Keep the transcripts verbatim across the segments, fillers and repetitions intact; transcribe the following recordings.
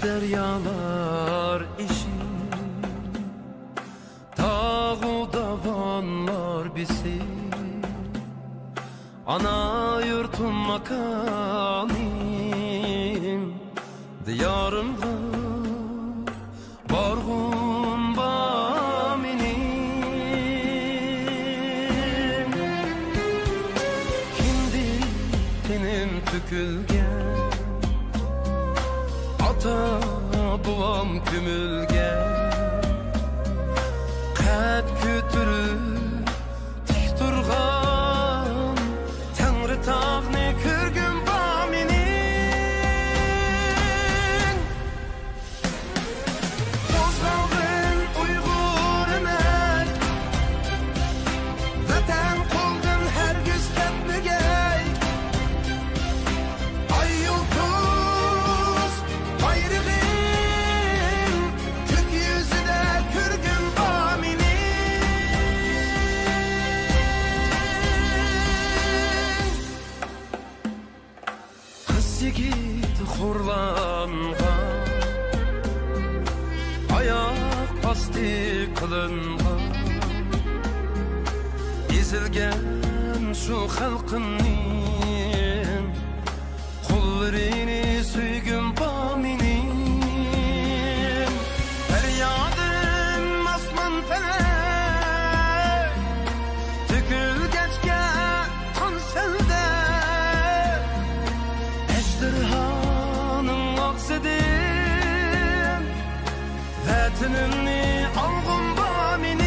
دەريالار ئېشىم، تاغۇ داۋانلار بېسىم، ئانا يۇرتۇم ماكانىم، دىيارىمغا بارغۇم بار مېنىڭ. كىندىك تېنىم تۆكۈلگەن، ئاتا بوۋام كۆمۈلگەن، قەد كۆتۈرۈپ تىك تۇرغان تەڭرىتاغنى كۆرگۈم بار مېنىڭ. قوزغالغىن ئۇيغۇرىمەن، ۋەتەن قولدىن ھەرگىز كەتمىگەي. ئاي يۇلتۇز بايرىغىم كۆك يۈزىدە كۆرگۈم بار مېنىڭ. قىز يىگىت خورلانغان، ئاياق ئاستى قىلىنغان، ئېزىلگەن شۇ خەلقىمنىڭ قوللىرىنى سۆيگۈم بار مېنىڭ. پەريادىم ئاسمان پەلەك تۆكۈلگەچكە، قان سەلدە ئەجدىھانىڭ ئاغزىدىن ۋەتىنىمنى ئالغۇم بار مېنىڭ.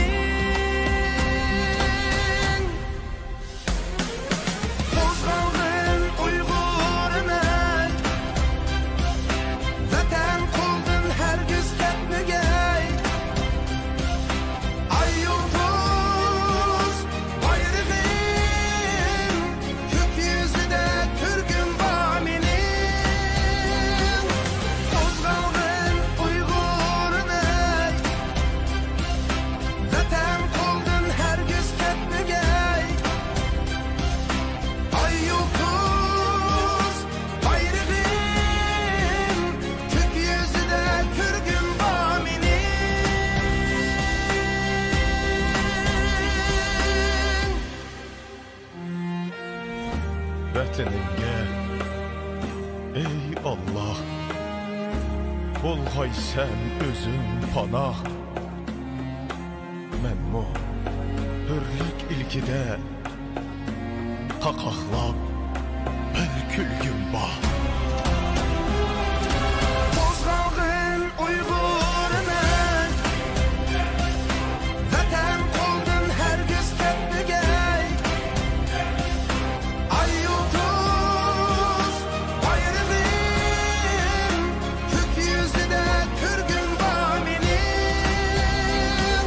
قوزغالغىن ئۇيغۇرىمەن، ۋەتەن قولدىن ھەرگىز كەتمىگەي. ئاي يۇلتۇز بايرىغىم كۆك يۈزىدە كۆرگۈم بار مېنىڭ. قوزغالغىن ئۇيغۇرىمەن، ۋەتەن قولدىن ھەرگىز كەتمىگەي. ئاي يۇلتۇز بايرىغىم كۆك يۈزىدە كۆرگۈم بار مېنىڭ. ۋەتىنىمگە، ئەي ئاللا، بولغايسەن ئۆزۈڭ پاناھ. مەنمۇ ھۆرلۈك ئىلكىدە قاقاقلاپ بىر كۈلگۈم بار. قوزغالغىن ئۇيغۇرىمەن، ۋەتەن قولدىن ھەرگىز كەتمىگەي. ئاي يۇلتۇز بايرىغىم كۆك يۈزىدە كۆرگۈم بار مېنىڭ.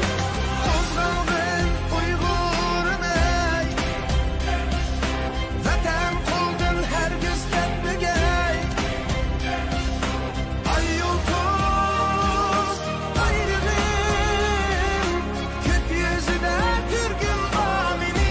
قوزغالغىن ئۇيغۇرىمەن، ۋەتەن قولدىن ھەرگىز كەتمىگەي. ئاي يۇلتۇز بايرىغىم كۆك يۈزىدە كۆرگۈم بار مېنىڭ.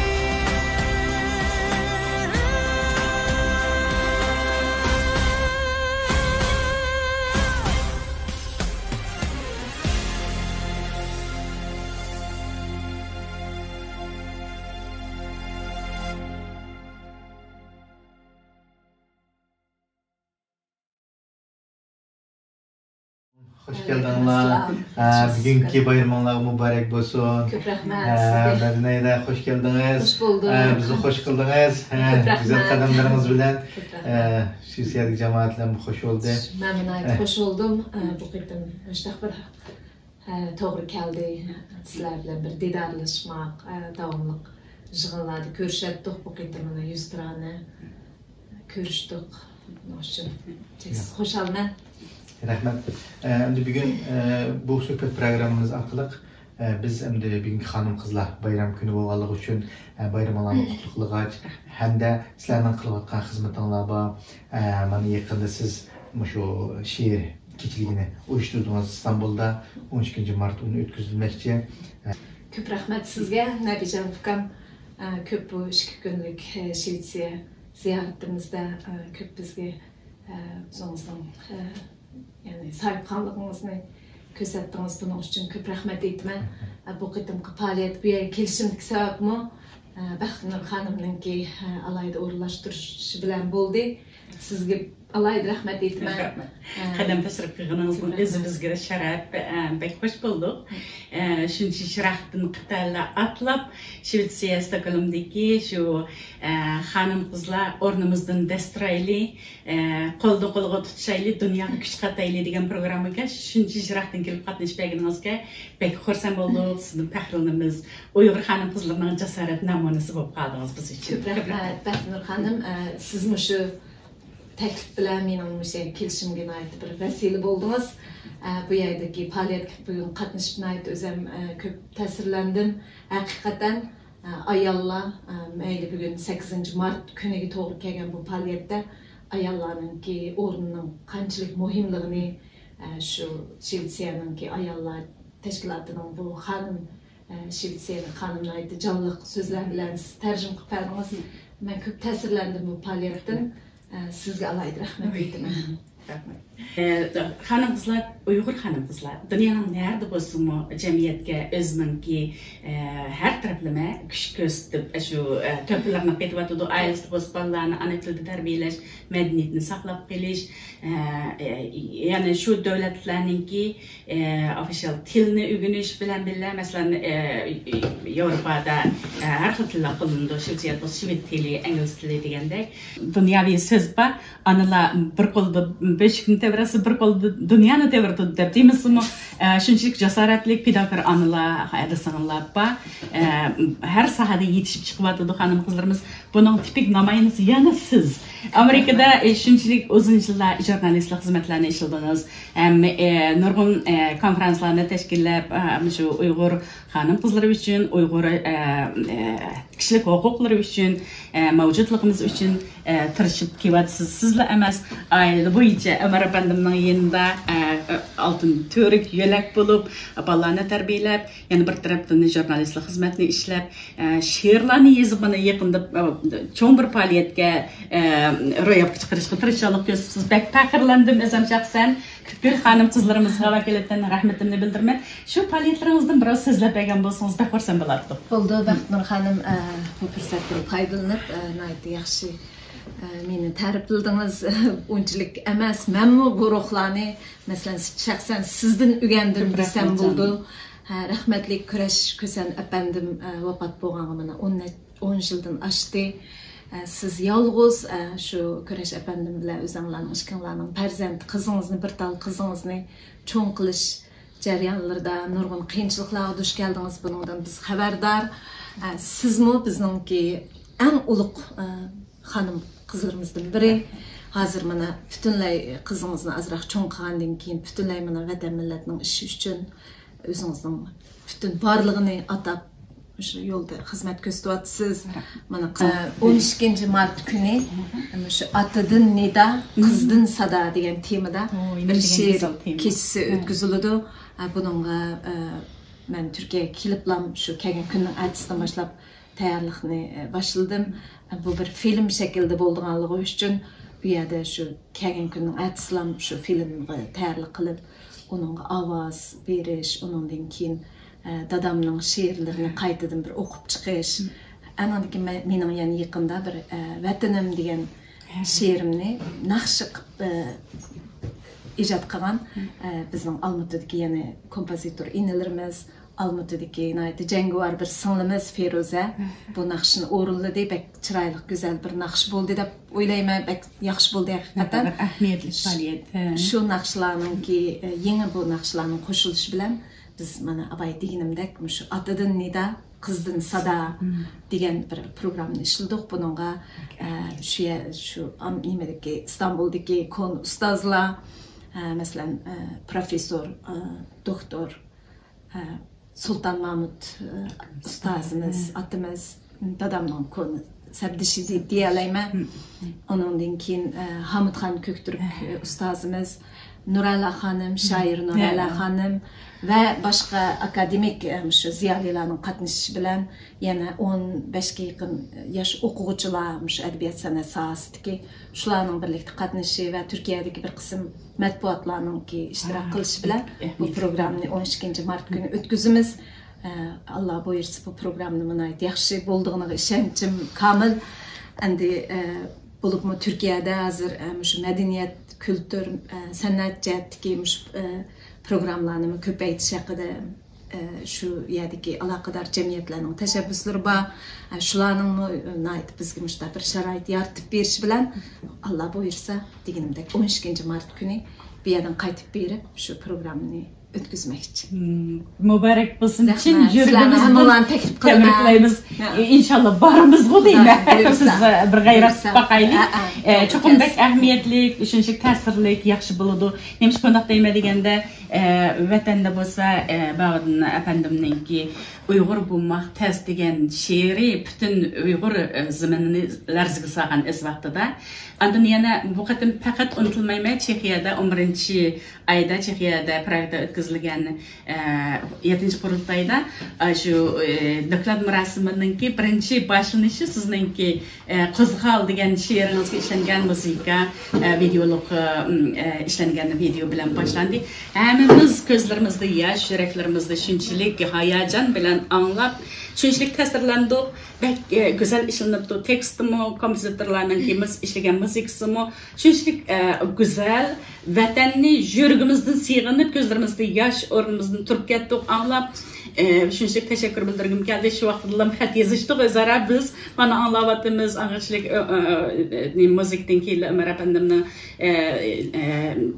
خوش كەلدىڭلار. ھە، بۈگۈنكى بايرىمىڭلار مۇبارەك بولسۇن. كۆپ رەھمەت ھە، سىزگە. مەدىنە، خوش كەلدىڭىز. خوش بولدۇق. ھە، بىزنى خوش قىلدىڭىز. ھە، كۆپ رەھمەت. گۈزەل قەدەملىرىڭىز بىلەن، كۆپ رەھمەت. ھە، شۇ يەردىكى جامائەتلەرمۇ خوش بولدى. مەن ناھايىتى ھە. خوش بولدۇم. ھە، بۇ قېتىم مۇشۇنداق بىر ھە، توغرا كەلدى. سىلەر بىلەن بىر دىدارلاشماق، ھە، داۋاملىق يىغىنلاردا كۆرۈشەتتۇق. بۇ قېتىم مانا يۈزتۇرانە كۆرۈشتۇق. شۇنىڭ ئۈچۈن چەكسىز خۇشالمەن. رەھمەت. ئە، ئەمدى بۈگۈن، ئە، بۇ سۆھبەت پروگراممىمىز ئارقىلىق، ئە، بىز ئەمدى بۈگۈنكى خانىم-قىزلار بايرام كۈنى بولغانلىقى ئۈچۈن، ئە، بايرام ئالامان قۇتلۇقلىغاچ ھەمدە سىلەرنىڭ قىلىۋاتقان خىزمىتىڭلار بار. ئە، مانا يېقىندا سىز مۇشۇ شېئىر كېچىلىكىنى ئۇيۇشتۇردىڭىز ئىستانبۇلدا، ئون ئىككىنچى مارت ئۇنى ئۆتكۈزۈلمەكچى. كۆپ رەھمەت سىزگە، نەبىجان ئۇكام. ئە، كۆپ بۇ ئىككى كۈنلۈك، ئە، شىۋېتسىيە زىيارىتىمىزدە، ئە، كۆپ بىزگە، ئە، ئۆزىڭىزنىڭ، ئە، يەنى ساھىبخانلىقىڭىزنى كۆرسەتتىڭىز. بۇنىڭ ئۈچۈن كۆپ رەھمەت ئېيتىمەن. بۇ قېتىمقى پائالىيەت، بۇ يەرگە كېلىشىمدىكى سەۋەبمۇ بەختىنۇر خانىمنىڭكى ئالاھىدە ئورۇنلاشتۇرۇشى بىلەن بولدى. سىزگە ئالاھىدە رەھمەت ئېيتىمەن. رەھمەت. قەدەم تەشرىپ قىلغىنىڭىزدىن ئۆزىمىزگە شەرەپ، بەك خوش بولدۇق. شۇنچە يىراقتىن قېتەرلەپ ئاتلاپ، شىۋېتسىيە ستوكھولمدىكى شۇ خانىم-قىزلار ئورنىمىزدىن دەس تۇرايلى، قولدىن قولغا تۇتۇشايلى، دۇنياغا كۈچ قاتايلى دېگەن پروگراممىغا شۇنچە يىراقتىن كېلىپ قاتنىشىپ بەرگىنىڭىزگە بەك خۇرسەن بولدۇق. سىزدىن پەخىرلىنىمىز. ئۇيغۇر خانىم-قىزلىرىنىڭ جاسارەت نامۇنىسى بولۇپ قالدىڭىز بىز ئۈچۈن. كۆپ رەھمەت، بەختىنۇر خانىم. ئە، سىز مۇشۇ تەكلىپ بىلەن مېنىڭ مۇشۇ يەرگە كېلىشىمگە ناھايىتى بىر ۋەسىلە بولدىڭىز. ئە، بۇ يەردىكى پائالىيەتكە بۈگۈن قاتنىشىپ ناھايىتى ئۆزۈم، ئە، كۆپ تەسىرلەندىم. ھەقىقەتەن، ئە، ئاياللار، ئە، مەيلى بۈگۈن سەككىزىنچى مارت كۈنىگە توغرا كەلگەن بۇ پائالىيەتتە ئاياللارنىڭكى ئورنىنىڭ قانچىلىك مۇھىملىقىنى، ئە، شۇ شىۋېتسىيەنىڭكى ئاياللار تەشكىلاتىنىڭ بۇ خانىم، ئە، شىۋېتسىيەلىك خانىم ناھايىتى جانلىق سۆزلەر بىلەن سىز تەرجىمە قىلىپ بەردىڭىز. مەن كۆپ تەسىرلەندىم بۇ پائالىيەتتىن. ئە، سىزگە ئالاھىدە رەھمەت ئېيتىمەن. رەھمەت. ئە، خانىم-قىزلار، ئۇيغۇر خانىم-قىزلار دۇنيانىڭ نەرىدە بولسىمۇ جەمئىيەتكە ئۆزىنىڭكى، ئە، ھەر تەرەپلىمە كۈچ كۆرسىتىپ، شۇ، ئە، تۆھپىلەرنى قېتىۋاتىدۇ. ئائىلىسىدە بولسا بالىلارنى ئانا تىلدا تەربىيەلەش، مەدەنىيىتىنى ساقلاپ قېلىش، ئە، ئە، يەنى شۇ دۆلەتلەرنىڭكى، ئە، ئوفىشال تىلنى ئۆگىنىش بىلەن بىللە، مەسىلەن، ئە، ياۋروپادا، ئە، ھەر خىل تىللار قوللىنىدۇ، شىۋېتسىيەدە بولسا شىۋېد تىلى، ئىنگلىز تىلى دېگەندەك. دۇنياۋى سۆز بار، ئانىلار بىر قولدا بۆشۈكنى تەۋرەتسە، بىر قولدا دۇنيانى تەۋرىتىدۇ دەپ دېمىسىمۇ، ئە، شۇنچىلىك جاسارەتلىك، پىداكار ئانىلار، ھەدە سىڭىللار بار. ئە، ھەر ساھەدە يېتىشىپ چىقىۋاتىدۇ خانىم-قىزلىرىمىز. بۇنىڭ تىپىك نامايەندىسى يەنە سىز. ئامېرىكىدا، ئە، شۇنچىلىك ئۇزۇن يىللار ژۇرنالىستلىق خىزمەتلەرنى ئىشلىدىڭىز. ھەم، ئە، نۇرغۇن، ئە، كونفرانسلارنى تەشكىللەپ، ئە، مۇشۇ ئۇيغۇر خانىم-قىزلىرى ئۈچۈن، ئۇيغۇر، ئە، ئە، كىشىلىك ھوقۇقلىرى ئۈچۈن، ئە، مەۋجۇتلۇقىمىز ئۈچۈن، ئە، تىرىشىپ كېلىۋاتىسىز. سىزلا ئەمەس، ئائىلە بويىچە ئۆمەر ئەپەندىمنىڭ يېنىدا، ئە، ئالتۇن تۈۋرۈك، يۆلەك بولۇپ، بالىلارنى تەربىيەلەپ، يەنە بىر تەرەپتىن ژۇرنالىستلىق خىزمەتنى ئىشلەپ، ئە، شېئىرلارنى يېزىپ، مانا يېقىندا، ئە، چوڭ بىر پائالىيەتكە، ئە، روياپقا چىقىرىشقا تىرىشچانلىق كۆرسىتىپسىز. بەك پەخىرلەندىم ئۆزۈم شەخسەن. پۈتكۈل خانىم-قىزلىرىمىزغا ۋەكالىتەن رەھمىتىمنى بىلدۈرىمەن. شۇ پائالىيەتلىرىڭىزدىن بىراز سۆزلەپ بەرگەن بولسىڭىز، بەك خۇرسەن بولاتتۇق. بولدى، بەختىنۇر خانىم، ئە، بۇ پۇرسەتتىن پايدىلىنىپ، ئە، ناھايىتى ياخشى، ئە، مېنى تەرىپلىدىڭىز. ئۇنچىلىك ئەمەس، مەنمۇ بۇ روھلارنى، مەسىلەن، شەخسەن سىزدىن ئۆگەندىم دېسەم بولىدۇ. ھە، رەھمەتلىك كۈرەش كۆسەن ئەپەندىم، ئە، ۋاپات بولغانغا مانا ئون نەچچە ئون يىلدىن ئاشتى. ئە، سىز يالغۇز، ئە، شۇ كۈرەش ئەپەندىم بىلەن ئۆزەڭلارنىڭ ئىككىڭلارنىڭ پەرزەنت قىزىڭىزنى، بىر تال قىزىڭىزنى چوڭ قىلىش جەريانلىرىدا نۇرغۇن قىيىنچىلىقلارغا دۇچ كەلدىڭىز، بۇنىڭدىن بىز خەۋەردار. ئە، سىزمۇ بىزنىڭكى ئەڭ ئۇلۇغ، ئە، خانىم قىزلىرىمىزدىن بىرى. ھازىر مانا پۈتۈنلەي قىزىڭىزنى ئازراق چوڭ قىلغاندىن كېيىن پۈتۈنلەي مانا ۋەتەن مىللەتنىڭ ئىشى ئۈچۈن ئۆزىڭىزنىڭ پۈتۈن بارلىقىنى ئاتاپ، مۇشۇ يولدا خىزمەت كۆرسىتىۋاتىسىز. مانا، ئون ئىككىنچى مارت كۈنى مۇشۇ «ئاتىدىن نىدا، قىزدىن سادا» دېگەن تېمىدا بىر شېئىر كېچىسى ئۆتكۈزۈلىدۇ. بۇنىڭغا، ئە، مەن تۈركىيەگە كېلىپلام شۇ كەلگەن كۈننىڭ ئەتىسىدىن باشلاپ تەييارلىقنى، ئە، باشلىدىم. بۇ بىر فىلىم شەكلىدە بولىدىغانلىقى ئۈچۈن، ئۇ يەردە شۇ كەلگەن كۈننىڭ ئەتىسىلام شۇ فىلىمغا تەييارلىق قىلىپ، ئۇنىڭغا ئاۋاز بېرىش، ئۇنىڭدىن كېيىن، ئە، دادامنىڭ شېئىرلىرىنى قايتىدىن بىر ئوقۇپ چىقىش. ئانىڭدىن كېيىن مەن، مېنىڭ يەنە يېقىندا بىر، ئە، ۋەتىنىم دېگەن شېئىرىمنى ناخشا قىلىپ، ئە، ئىجاد قىلغان، ئە، بىزنىڭ ئالمۇتىدىكى يەنە كومپوزىتور ئىنىلىرىمىز، ئالمۇتىدىكى ناھايىتى جەڭگىۋار بىر سىڭلىمىز فىرۇزە بۇ ناخشىنى ئورۇنلىدى. بەك چىرايلىق، گۈزەل بىر ناخشا بولدى دەپ ئويلايمەن. بەك ياخشى بولدى ھەقىقەتەن. بىر ئەھمىيەتلىك پائالىيەت. ھە. شۇ ناخشىلارنىڭكى، ئە، يېڭى بۇ ناخشىلارنىڭ قوشۇلۇشى بىلەن بىز مانا ئاۋاي دېگىنىمدەك مۇشۇ «ئاتىدىن نىدا، قىزدىن سادا» دېگەن بىر پروگراممىنى ئىشلىدۇق. بۇنىڭغا، ئە، شۇ يە-، شۇ ئام-، نېمىدىكى، ئىستانبۇلدىكى كونا ئۇستازلار، ئە، مەسىلەن، ئە، پروفېسسور، ئە، دوكتور، ئە، سۇلتان مامۇت، ئە، ئۇستازىمىز، ئاتىمىز، دادامنىڭ كونا سەپدىشى دېيەلەيمەن. ئۇنىڭدىن كېيىن، ئە، ھامۇتخان كۆكتۈرك، ئە، ئۇستازىمىز، نۇرەلا خانىم، شائىر نۇرەلا خانىم ۋە باشقا ئاكادېمىك، ئە، مۇشۇ زىيالىيلارنىڭ قاتنىشىشى بىلەن يەنە ئون بەشكە يېقىن ياش ئوقۇغۇچىلار مۇشۇ ئەدەبىيات سەنئەت ساھەسىدىكى شۇلارنىڭ بىرلىكتە قاتنىشىشى ۋە تۈركىيەدىكى بىر قىسىم مەتبۇئاتلارنىڭكى ئىشتىراك قىلىشى بىلەن بۇ پروگراممىنى ئون ئىككىنچى مارت كۈنى ئۆتكۈزىمىز. ئە، ئاللا بۇيرۇسا، بۇ پروگراممىنىڭ ناھايىتى ياخشى بولىدىغىنىغا ئىشەنچىم كامىل. ئەمدى، ئە، بولۇپمۇ تۈركىيەدە ھازىر، ئە، مۇشۇ مەدەنىيەت، كۈلتۈر، ئە، سەنئەت جەھەتتىكى مۇشۇ، ئە، پروگراممىلارنىمۇ كۆپەيتىش ھەققىدە، ئە، شۇ يەردىكى ئالاقىدار جەمئىيەتلەرنىڭ تەشەببۇسلىرى بار. ئە، شۇلارنىڭمۇ ناھايىتى بىزگە مۇشۇنداق بىر شارائىت يارىتىپ بېرىشى بىلەن، ئاللا بۇيرۇسا، دېگىنىمدەك، ئون ئىككىنچى مارت كۈنى بۇ يەردىن قايتىپ بېرىپ، شۇ پروگراممىنى ئۆتكۈزمەكچى. مم، مۇبارەك بولسۇن. رەھمەت. چىن يۈرىكىمىزدىن سىلەرنى ھەممىڭلارنى تەكلىپ قىلىمەن. تەبرىكلەيمىز. ھە. ئى، ئىنشاللا بارىمىزغۇ دەيمەن. خۇدا بۇيرۇسا. بىز، ئە، بىر غەيرەت بۇيرۇسا. باقايلى. ھە، ھە. ئە، چوقۇم بەك ئەھمىيەتلىك، شۇنچىلىك تەسىرلىك، ياخشى بولىدۇ. نېمىشقا بۇنداق دەيمەن دېگەندە، ئە، ۋەتەندە بولسا، ئە، باغدىن ئەپەندىمنىڭكى ئۇيغۇر بولماق تەس دېگەن شېئىرى پۈتۈن ئۇيغۇر، ئە، زېمىنىنى لەرزىگە سالغان ئۆز ۋاقتىدا. ئاندىن يەنە بۇ قېتىم پەقەت ئۇنتۇلمايمەن، چېخىيەدە ئون بىرىنچى ئايدا چېخىيەدە پراگدا ئۆتكۈزۈلگەن، ئە، يەتتىنچى قۇرۇلتايدا، ئە، شۇ، ئە، دوكلات مۇراسىمىنىڭكى بىرىنچى باشلىنىشى سىزنىڭكى، ئە، قوزغال دېگەن شېئىرىڭىزگە ئىشلەنگەن مۇزىكا، ئە، ۋىدېئولۇق، ئە، م، ئە، ئىشلەنگەن ۋىدېئو بىلەن باشلاندى. ھەممىمىز كۆزلىرىمىزدە ياش، يۈرەكلىرىمىزدە شۇنچىلىك ھاياجان بىلەن ئاڭلاپ، شۇنچىلىك تەسىرلەندۇق. بەك، ئە، گۈزەل ئىشلىنىپتۇ. تېكىستىمۇ، كومپوزىتورلارنىڭكى مۇز-، ئىشلىگەن مۇزىكىسىمۇ شۇنچىلىك، ئە، گۈزەل. ۋەتەننى يۈرىكىمىزدىن سېغىنىپ، كۆزلىرىمىزدە ياش ئورنىمىزدىن تۇرۇپ كەتتۇق ئاڭلاپ. ئە، شۇنچىلىك تەشەككۈر بىلدۈرگۈم كەلدى. شۇ ۋاقىتتىلا خەت يېزىشتۇق ئۆزئارا بىز. مانا ئاڭلاۋاتىمىز، ئاڭغىچىلىك، ئە، ئە، ئە، مۇزىكىدىن كېيىنلا ئۆمەر ئەپەندىمنىڭ، ئە، ئە،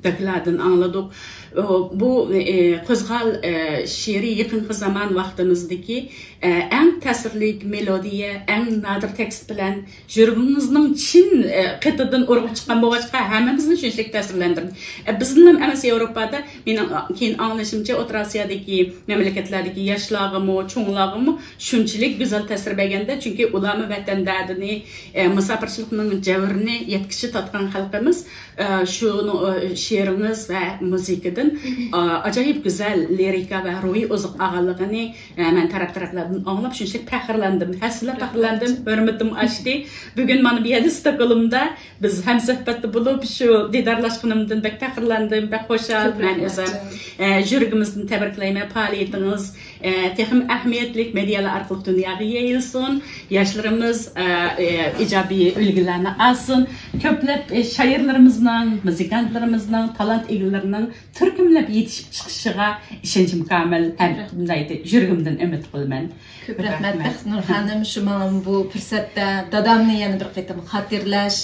دوكلاتىدىن ئاڭلىدۇق. ئۇ، بۇ، ئە، قوزغال، ئە، شېئىرى يېقىنقى زامان ۋاقتىمىزدىكى، ئە، ئەڭ تەسىرلىك مېلودىيە، ئەڭ نادىر تېكىست بىلەن يۈرىكىڭىزنىڭ چىن، ئە، قېتىدىن ئۇرغۇپ چىققان بولغاچقا، ھەممىمىزنى شۇنچىلىك تەسىرلەندۈردى. ئە، بىزنىلا ئەمەس، ياۋروپادا، مېنىڭ كېيىن ئاڭلىشىمچە، ئوتتۇرا ئاسىيادىكى مەملىكەتلەردىكى ياشلارغىمۇ، چوڭلارغىمۇ شۇنچىلىك گۈزەل تەسىر بەرگەندە، چۈنكى ئۇلارمۇ ۋەتەن دەردىنى، ئە، مۇساپىرچىلىقنىڭ جەۋرىنى يەتكۈچە تارتقان خەلقىمىز. ئە، شۇنىڭ، ئە، شېئىرىڭىز ۋە مۇزىكىدىن، ئە، ئاجايىپ گۈزەل لىرىكا ۋە روھىي ئوزۇق ئالغانلىقىنى، ئە، مەن تەرەپ-تەرەپلەردىن ئاڭلاپ، شۇنچىلىك پەخىرلەندىم. ھەسسىلەپ پەخىرلەندىم، ھۆرمىتىم ئاشتى. بۈگۈن مانا بۇ يەردە ستوكھولمدا بىز ھەمسۆھبەتتە بولۇپ، شۇ دىدارلاشقىنىمدىن بەك پەخىرلەندىم، بەك خۇشال. مەن ئۆزۈم، ئە، يۈرىكىمىزدىن تەبرىكلەيمەن. پائالىيىتىڭىز، ئە، تېخىمۇ ئەھمىيەتلىك، مېدىيالار ئارقىلىق دۇنياغا يېيىلسۇن. ياشلىرىمىز، ئە، ئە، ئىجابىي ئۈلگىلەرنى ئالسۇن. كۆپلەپ، ئە، شائىرلىرىمىزنىڭ، مۇزىكانتلىرىمىزنىڭ، تالانت ئىگىلىرىنىڭ تۈركۈملەپ يېتىشىپ چىقىشىغا ئىشەنچىم كامىل ھەم ناھايىتى يۈرىكىمدىن ئۈمىد قىلىمەن. كۆپ رەھمەت، بەختىنۇر خانىم، شۇ ماڭا بۇ پۇرسەتتە دادامنى يەنە بىر قېتىم خاتىرىلەش،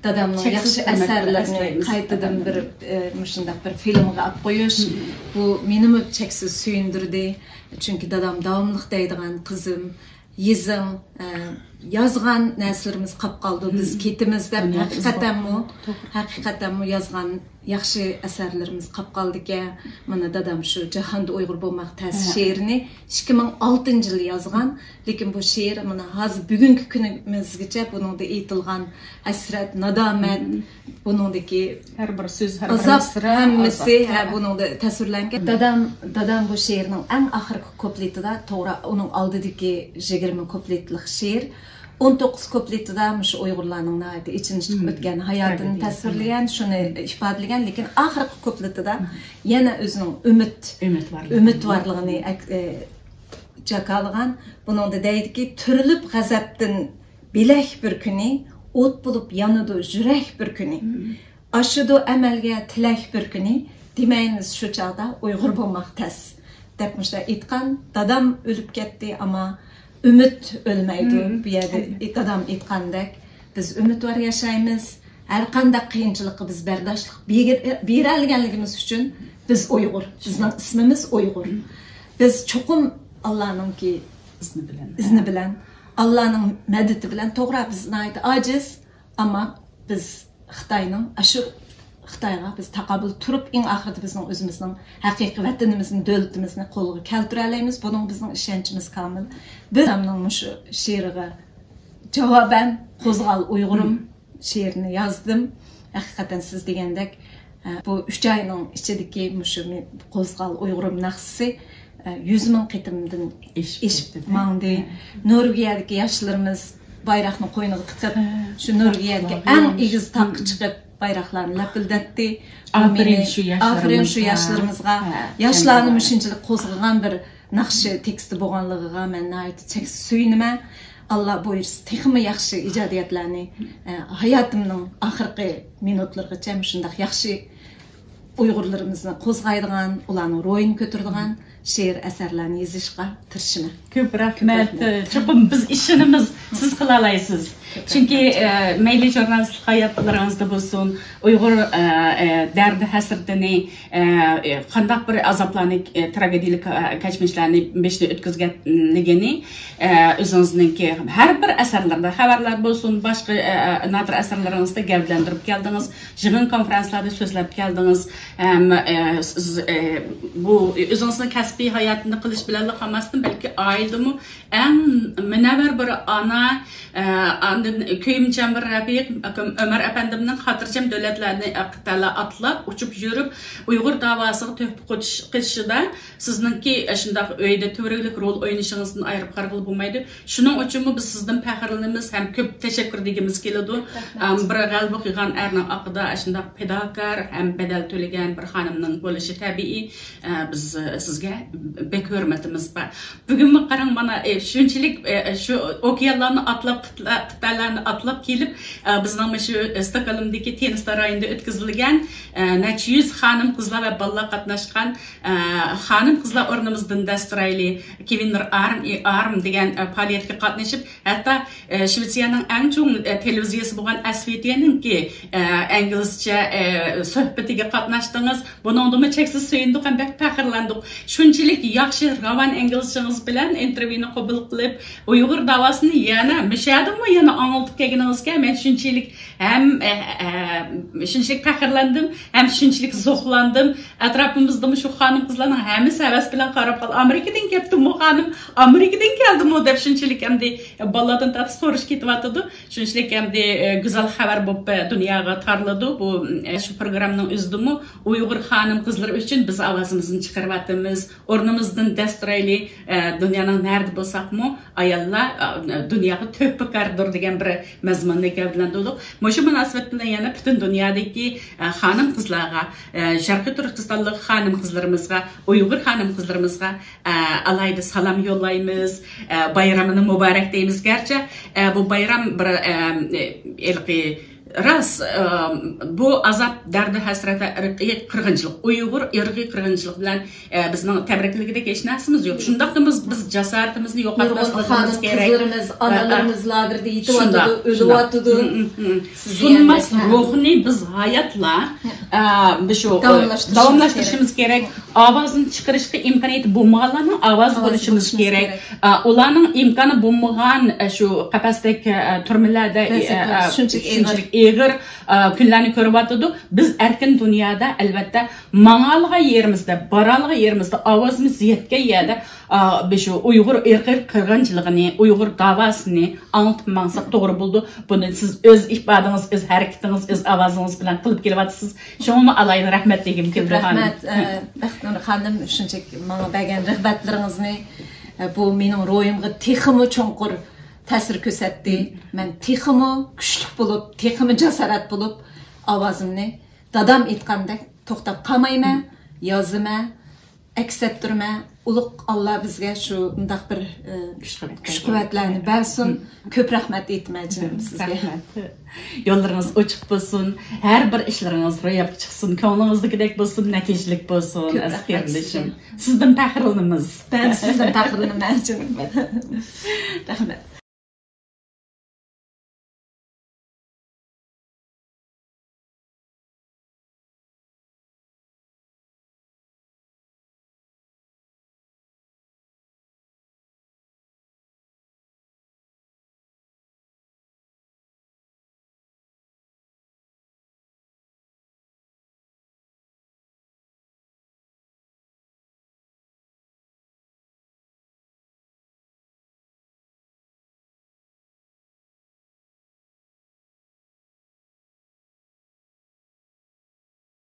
دادامنىڭ ياخشى ئەسەرلىرىنى قايتىدىن بىر، ئە، مۇشۇنداق بىر فىلىمغا ئاپ قويۇش، بۇ مېنىمۇ چەكسىز سۆيۈندۈردى. چۈنكى دادام داۋاملىق دەيدىغان، قىزىم، يېزىڭ، ئە، يازغان نەرسىلىرىمىز قاپ قالىدۇ، بىز كېتىمىز دەپ. ھەقىقەتەنمۇ، ھەقىقەتەنمۇ يازغان ياخشى ئەسەرلىرىمىز قاپ قالدىكەن. مانا دادام شۇ جاھاندا ئۇيغۇر بولماق تەس شېئىرىنى ئىككى مىڭ ئالتىنچى يىلى يازغان. لېكىن بۇ شېئىر مانا ھازىر بۈگۈنكى كۈنىمىزگىچە بۇنىڭدا ئېيتىلغان ھەسرەت، نادامەت، بۇنىڭدىكى ھەر بىر سۆز، ھەر بىر ئازاب ھەممىسى، ھە، بۇنىڭدا تەسۋىرلەنگەن. دادام، دادام بۇ شېئىرنىڭ ئەڭ ئاخىرقى كۇپلېتىدا، توغرا، ئۇنىڭ ئالدىدىكى يىگىرمە كۇپلېتلىق شېئىر. ئون توققۇز كۇپلېتىدا مۇشۇ ئۇيغۇرلارنىڭ ناھايىتى ئېچىنىشلىق ئۆتكەن ھاياتىنى تەسۋىرلىگەن، شۇنى ئىپادىلىگەن، لېكىن ئاخىرقى كۇپلېتىدا يەنە ئۆزىنىڭ ئۈمىد، ئۈمىدۋارلىقىنى ئەك-، ئە، جاكارلىغان. بۇنىڭدا دەيدىكى، تۈرۈلۈپ غەزەپتىن بىلەك بىر كۈنى، ئوت بولۇپ يانىدۇ يۈرەك بىر كۈنى. ئاشىدۇ ئەمەلگە تىلەك بىر كۈنى، دېمەيمىز شۇ چاغدا ئۇيغۇر بولماق تەس، دەپ مۇشۇنداق ئېيتقان. دادام ئۆلۈپ كەتتى، ئەمما ئۈمىد ئۆلمەيدۇ. بۇ يەردە دادام ئېيتقاندەك، بىز ئۈمىدۋار ياشايمىز. ھەر قانداق قىيىنچىلىققا بىز بەرداشلىق بېگىر-، بېرەلىگەنلىكىمىز ئۈچۈن بىز ئۇيغۇر. بىزنىڭ ئىسمىمىز ئۇيغۇر. بىز چوقۇم ئاللانىڭكى ئىزنى بىلەن، ئىزنى بىلەن، ئاللانىڭ مەدىتى بىلەن، توغرا، بىز ناھايىتى ئاجىز، ئەمما بىز خىتاينىڭ، ئاشۇ خىتايغا بىز تاقابىل تۇرۇپ، ئەڭ ئاخىرىدا بىزنىڭ ئۆزىمىزنىڭ ھەقىقىي ۋەتىنىمىزنى، دۆلىتىمىزنى قولغا كەلتۈرەلەيمىز. بۇنىڭغا بىزنىڭ ئىشەنچىمىز كامىل. بىز دادامنىڭ مۇشۇ شېئىرىغا جاۋابەن، قوزغال ئۇيغۇرۇم شېئىرىنى يازدىم. ھەقىقەتەن سىز دېگەندەك، بۇ ئۈچ ئاينىڭ ئىچىدىكى مۇشۇ مې-، قوزغال ئۇيغۇرۇم ناخشىسى، ئە، يۈز مىڭ قېتىمدىن ئېشىپ ئېشىپ كەتتى. ماڭدى. ھە. نورۋېگىيەدىكى ياشلىرىمىز، بايراقنى قوينىغا تىقىپ، ھە، شۇ نورۋېگىيەدىكى تاقلارغا ئەڭ يوللىشىپ. ئېگىز تاققا چىقىپ بايراقلارنى لەپىلدەتتى. بۇ ئاپىرىن مېنى، شۇ ئاپىرىن شۇ ياشلىرىمىزغا. ياشلارنى ھە، مۇشۇنچىلىك قوزغىغان بىر ناخشا تېكىستى بولغانلىقىغا مەن ناھايىتى چەكسىز سۆيۈنىمەن. ئاللا بۇيرۇسا، تېخىمۇ ياخشى ئىجادىيەتلەرنى، ئە، ھاياتىمنىڭ ئاخىرقى مىنۇتلىرىغىچە مۇشۇنداق ياخشى ئۇيغۇرلىرىمىزنى قوزغايدىغان، ئۇلارنىڭ روھىنى كۆتۈرىدىغان شېئىر ئەسەرلەرنى يېزىشقا تىرىشىمەن. كۆپ رەھمەت. كۆپ رەھمەت. چوقۇم بىز ئىشىنىمىز، سىز قىلالايسىز. كۆپ چۈنكى، رەھمەت. ئە، مەيلى ژۇرنالىستلىق ھاياتلىرىڭىزدا بولسۇن، ئۇيغۇر، ئە، ئە، دەردى ھەسرىتىنى، ئە، ئە، قانداق بىر ئازابلارنى، ئە، تراگېدىيەلىك، ئە، كەچمىشلەرنى بېشىدىن ئۆتكۈزگەنلىكىنى، ئە، ئۆزىڭىزنىڭكى ھەر بىر ئەسەرلىرىدە، خەۋەرلەر بولسۇن، باشقا، ئە، ئە، نادىر ئەسەرلىرىڭىزدە گەۋدىلەندۈرۈپ كەلدىڭىز. يىغىن كونفرانسلاردا سۆزلەپ كەلدىڭىز. ھەم، ئە، سىز، ئە، بۇ ئۆزىڭىزنىڭ كەسپىي ھاياتىنى قىلىش بىلەنلا قالماستىن، بەلكى ئائىلىدىمۇ ئەڭ مۇنەۋۋەر بىر ئانا، ئە، ئاندىن كۆيۈمچان بىر رەپىق، ئۆمەر ئەپەندىمنىڭ خاتىرجەم دۆلەتلەرنى ئاتلاپ، ئۇچۇپ يۈرۈپ، ئۇيغۇر داۋاسىغا تۆھپە قوشۇشىدا سىزنىڭكى ئاشۇنداق ئۆيدە تۈۋرۈكلۈك رول ئوينىشىڭىزدىن ئايرىپ قارىغىلى بولمايدۇ. شۇنىڭ ئۈچۈنمۇ بىز سىزدىن پەخىرلىنىمىز ھەم كۆپ تەشەككۈر دېگۈمىز كېلىدۇ. رەھمەت. ئەم، بىر غەلىبە قىلغان ئەرنىڭ ئاقىدا ئاشۇنداق پىداكار ھەم بەدەل تۆلىگەن بىر خانىمنىڭ بولۇشى تەبىئىي. ئە، بىز، ئە، سىزگە بەك ھۆرمىتىمىز بار. بۈگۈنمۇ قاراڭ، مانا، ئە، شۇنچىلىك، ئە، شۇ ئوكيانلارنى ئاتلاپ، قىتئە-، قىتئەلەرنى ئاتلاپ كېلىپ، ئە، بىزنىڭ مۇشۇ ستوكھولمدىكى تېنىس سارايىندا ئۆتكۈزۈلگەن، ئە، نەچچە يۈز خانىم-قىزلار ۋە بالىلار قاتناشقان، ئە، خانىم-قىزلار ئورنىمىزدىن دەس تۇرايلى، كېۋىنلەر ئارم، ئارم دېگەن، ئە، پائالىيەتكە قاتنىشىپ، ھەتتا، ئە، شىۋېتسىيەنىڭ ئەڭ چوڭ، ئە، تېلېۋىزىيەسى بولغان ئەس ۋې تېنىڭكى، ئە، ئىنگلىزچە، ئە، سۆھبىتىگە قاتناشتىڭىز. بۇنىڭدىمۇ چەكسىز سۆيۈندۇق ھەم بەك پەخىرلەندۇق. شۇنچىلىك ياخشى، راۋان ئىنگلىزچىڭىز بىلەن ئىنتېرۋيۇنى قوبۇل قىلىپ، ئۇيغۇر داۋاسىنى يەنە مۇشۇ يەردىنمۇ يەنە ئاڭلىتىپ كەلگىنىڭىزگە مەن شۇنچىلىك ھەم، ئە، ئە، شۇنچىلىك پەخىرلەندىم، ھەم شۇنچىلىك زوقلاندىم. ئەتراپىمىزدىمۇ شۇ خانىم-قىزلارنىڭ ھەممىسى ھەۋەس بىلەن قاراپ قالدى. «ئامېرىكىدىن كەپتۇمۇ خانىم؟ ئامېرىكىدىن كەلدىمۇ؟» دەپ شۇنچىلىك ئەمدى بالىلاردىن تارتىپ سورىشىپ كېتىۋاتىدۇ. شۇنچىلىك ئەمدى، ئە، گۈزەل خەۋەر بولۇپ، ئە، دۇنياغا تارىلىدۇ. بۇ، ئە، شۇ پروگراممىنىڭ ئۆزىدىمۇ ئۇيغۇر خانىم-قىزلىرى ئۈچۈن بىز ئاۋازىمىزنى چىقىرىۋاتىمىز. ئورنىمىزدىن دەس تۇرايلى. ئە، دۇنيانىڭ نەرىدە بولساقمۇ، ئاياللار، ئە، دۇنياغا تۆھپىكاردۇر دېگەن بىر مەزمۇننى گەۋدىلەندۈردۇق. مۇشۇ مۇناسىۋەت بىلەن يەنە پۈتۈن دۇنيادىكى، ئە، خانىم-قىزلارغا، ئە، شەرقىي تۈركىستانلىق خانىم-قىزلىرىمىزغا، ئۇيغۇر خانىم-قىزلىرىمىزغا، ئە، ئالاھىدە سالام يوللايمىز، ئە، بايرىمىنى مۇبارەك دەيمىز. گەرچە، ئە، بۇ بايرام بىر، ئە، ھېلىقى راست، ئە، بۇ ئازاب، دەردى، ھەسرەت ۋە ئىرقىي قىرغىنچىلىق، ئۇيغۇر ئىرقىي قىرغىنچىلىق بىلەن، ئە، بىزنىڭ تەبرىكلىگۈدەك ھېچ نەرسىمىز يوق. شۇنداقتىمۇ بىز جاسارىتىمىزنى نۇرغۇن يوقاتماسلىقىمىز خانىم كېرەك. قىزلىرىمىز، ۋە، ئانىلىرىمىز لاگېردا يېتىۋاتىدۇ، شۇنداق، ئۆلۈۋاتىدۇ. شۇنداق. ھم، ھم، ھم. سىز سۇنماس دېگەندەك، ھە. روھنى بىز ھاياتلا، ھە. ئە، بۇ شۇ، داۋاملاشتۇرۇشىمىز داۋاملاشتۇرۇشىمىز كېرەك. كېرەك. ئاۋازىنى چىقىرىشقا ئىمكانىيىتى بولمىغانلارنىڭ ئاۋازى ئاۋاز بولۇشىمىز بولۇشىمىز كېرەك. كېرەك. ئا، ئۇلارنىڭ ئىمكانى بولمىغان، ئا، شۇ قەپەستەك، ئا، تۈرمىلەردە، ئا، ئا، شۇنچىلىك ئېغىر. شۇنچىلىك ئېغىر، ئا، كۈنلەرنى كۆرۈۋاتىدۇ. بىز ئەركىن دۇنيادا، ئەلۋەتتە، ماڭالىغان يېرىمىزدە، بارالىغان يېرىمىزدە، ئاۋازىمىز يەتكەن يەردە، ئا، بۇ شۇ ئۇيغۇر ئىرقىي قىرغىنچىلىقىنى، ئۇيغۇر داۋاسىنى ئاڭلىتىپ ماڭساق توغرا بولىدۇ. بۇنى سىز ئۆز ئىپادىڭىز، ئۆز ھەرىكىتىڭىز، ئۆز ئاۋازىڭىز بىلەن قىلىپ كېلىۋاتىسىز. شۇڭىمۇ ئالاھىدە رەھمەت دېگۈم كۆپ كېلىدۇ، خانىم. رەھمەت، ئە، بەختىنۇر خانىم، شۇنچىلىك ماڭا بەرگەن رىغبەتلىرىڭىزنى. ئە، بۇ مېنىڭ روھىمغا تېخىمۇ چوڭقۇر تەسىر كۆرسەتتى. مەن تېخىمۇ كۈچلۈك بولۇپ، تېخىمۇ جاسارەت بولۇپ، ئاۋازىمنى دادام ئېيتقاندەك توختاپ قالمايمەن، يازىمەن، ئەكس ئەتتۈرمە، ئۇلۇغ ئاللا بىزگە شۇ مۇنداق بىر، ئە، كۈچ قۇۋۋەتلەرنى بەرسۇن. كۆپ رەھمەت ئېيتىمەن جېنىم سىزگە. رەھمەت. يوللىرىڭىز ئوچۇق بولسۇن، ھەر بىر ئىشلىرىڭىز روياپقا چىقسۇن، كۆڭلۈڭىزدىكىدەك بولسۇن، نەتىجىلىك بولسۇن، ئەزىز قېرىندىشىم. سىزدىن پەخىرلىنىمىز. مەن سىزدىن پەخىرلىنىمەن جېنىم. رەھمەت.